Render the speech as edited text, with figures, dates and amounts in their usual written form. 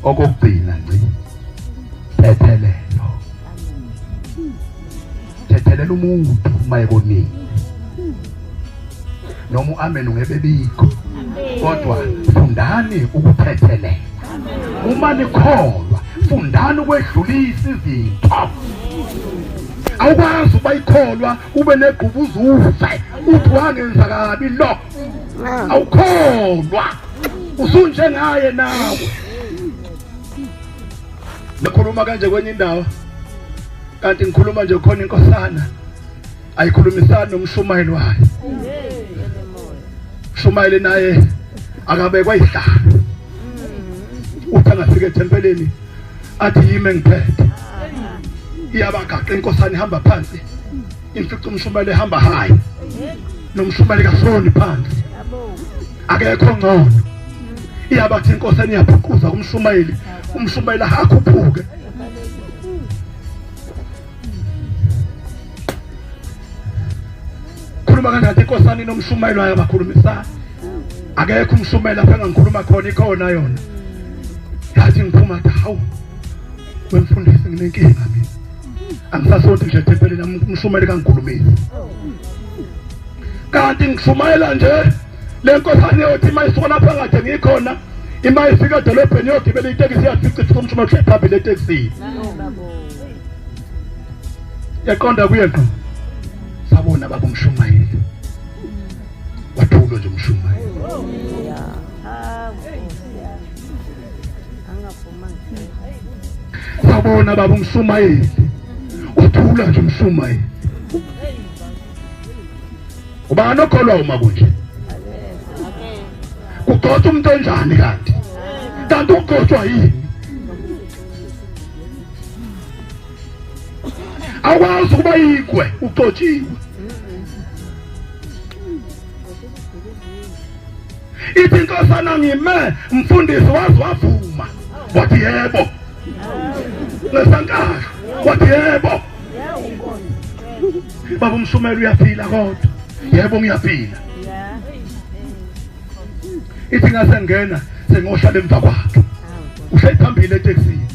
Okokugcina ngci, thethelelo. Thethelela umuntu uma ekonile, noma u-amen ungebebikho, kodwa fundani ukuthethelela. Uma nikholwa, fundani ukwedlulisa izinto. Awukwazi uba ikholwa ube negqubuza ufe uthi wangenza kabi lo. Awukholwa, usunjengaye nawe. Ngikhuluma kanje kwenye indawo, kanti ngikhuluma nje khona inkosana ayikhulumisani nomshumayeli wayo. Shumayeli naye akabekwa ihlalo, uthi angafika ethempelini athi yimi engiphethe. Iyabagaqa inkosana, ihamba phansi, imfica umshumayeli ehamba hayi, nomshumayeli kasoni phansi, akekho ngcono. Iyabathi inkosana iyaphuquza kumshumayeli, umshumayeli akhuphuke. Khuluma kangathi inkosana inomshumayeli wayo, abakhulumisana. Akekho umshumayeli lapha engangikhuluma khona, ikhona yona. Yathi ngiphuma, hawu wemfundisi, nginenkinga mina, angisasonti nje ethempelini, umshumayeli kangikhulumisi. Kanti ngishumayela nje, le nkosana yothi uma isuka lapha kade ngikhona, ima ifika edolobheni yogibela itekisi, yafica ifika umshumayeli uhleli phambili etekisini, yaqonda kuye ngqo. Sabona baba umshumayeli, wathulwa nje umshumayeli. Sabona baba umshumayeli, wathula nje umshumayeli. Ubani okholwa uma kunje? Kugcotshwa umuntu onjani kanti? Kanti ugcotshwa yini? Awukwazi ukuba yigwe ugcotshiwe. Ithi inkosana ngime mfundisi, wazi wavuma wathi yebo, ngesankahlu wathi yebo baba umshumela uyaphila, kodwa yebo ngiyaphila. Ithi ngase ngena sengohlala emva kwakhe, uhleli phambili etekisini.